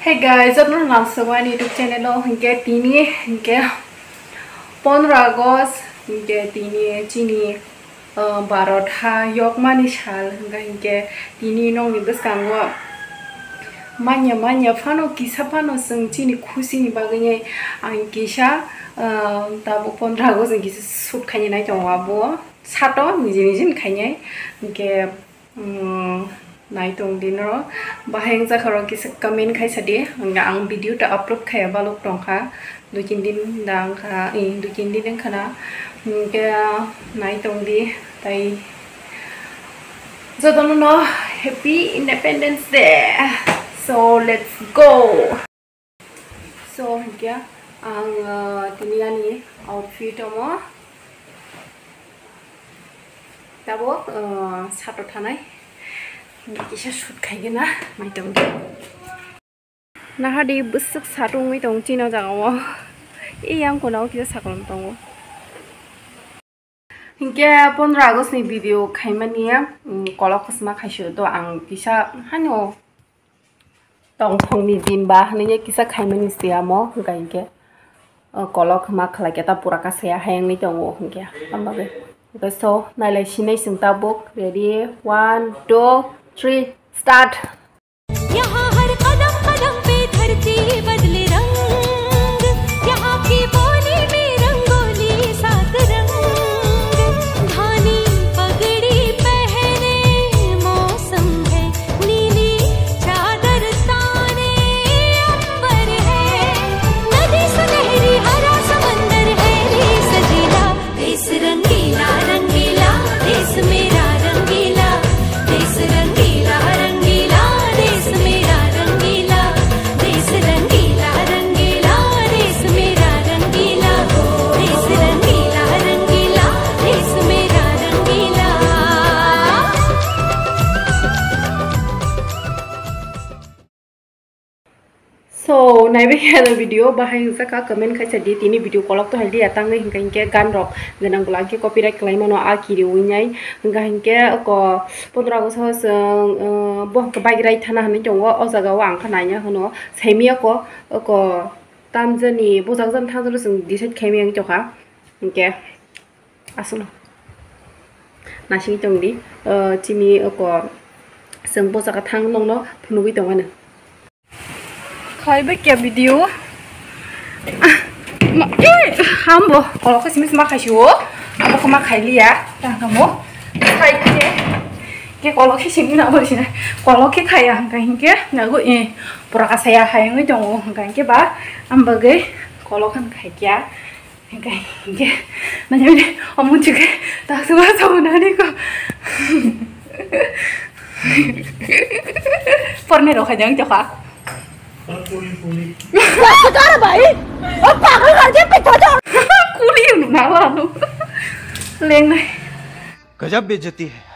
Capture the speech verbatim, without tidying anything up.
Hey guys, jotono lamsogwi ani YouTube channel o. Hinkhe tini hinkhe pondro August, hinkhe tini chini, uh, Bharat ha yokmani sal, hinkhe hinkhe tini nokni bwskango manya manya phano kisa phano chwng chini khusi ni bagwi ang kisa, uh, tabuk pondro August ni kisa shoot khainai tongo abo sato niji niji khainai hinkhe. Hmm, nai tong di no. Bahai wngjakha rok kisa comment khaisa di. Ang, ang video ta upload khaya balok tongkha. Dui tin din da wngkha, eh, dui tin din wngkha na. Hinkhe nai tong di. Tai jotono no Happy Independence Day. So let's go. So, hinkhe ang, uh, tini ani outfit omo tabuk, uh, sato thanai kisa shoot khaigena naitong. Nahadi bwswk sato wngwi tong chini o jaga o. Eyang kono kisa sakolom tongo. Hinkhe pondro August ni video khaimani, mm, kolok kwchma khaisio to ang kisa hano tongthong ni din ba hinwi kisa khaimani se amo, hinkhe hinkhe, uh, kolok ma khlai khe ta pura kasaya hayangwi tongo hinkhe, ambagwi. Hinkhe so, nailai sinai chwng tabuk. Ready? One, two, three, start! यहाँ हर कदम कदम पे धरती बदले रंग, यहाँ की बोली में रंगोली सात रंग। धानी पगड़ी पहने मौसम है, नीली चादर ताने अंबर है। नदी सुनहरी हरा समंदर है रे सजीला। देश रंगीला रंगीला, देश मेरा रंगीला। देश रंगीला रंगीला, देश मेरा रंगीला। देश रंगीला रंगीला, देश मेरा रंगीला। देश रंगीला रंगीला, देश मेरा रंगीला। So, naibe khe ano video bahai wngkha comment khaisa di, tini video kolok to hai liya tangwi, hinkhe hinkhe gan rok gwnang bwla hinkhe copyright khlai mano a kiri wngnai, hinkhe hinkhe oko pondro August o chwng, uh, bo hinkhe bike ride thana hinwi tongo, o jaga o ang khe naina hwno saimiyako oko tamjani bujak jani thangjago chwng decide khaimani tongkha hinkhe. Aswkno. Nasing tong di, eh, chini oko chwng bo jaga thang nongno phunugwi tongmani. Khlai bai kya video? Ah, ma, eh, hambo, kolok khe simi sima khaisio, abo khe ma khailiya, tang kamo. Khai khe, khe kolok khe simi na bo sina, kolok khe khaya, hingka hingke, nago, eh, pura kasaya hayangwi tongo, hingka hingke ba, ambagwi kolok khan khaikya. Hingke, hingke, nanya ini, omun juga, tak suka sama nani ko. Porne roh kajang coba. Kuli, kuli. Sudah, baik. Oh, pakai aja, pecah. Kuli, nala, nu. Leng, nai. गजब बेइज्जती है।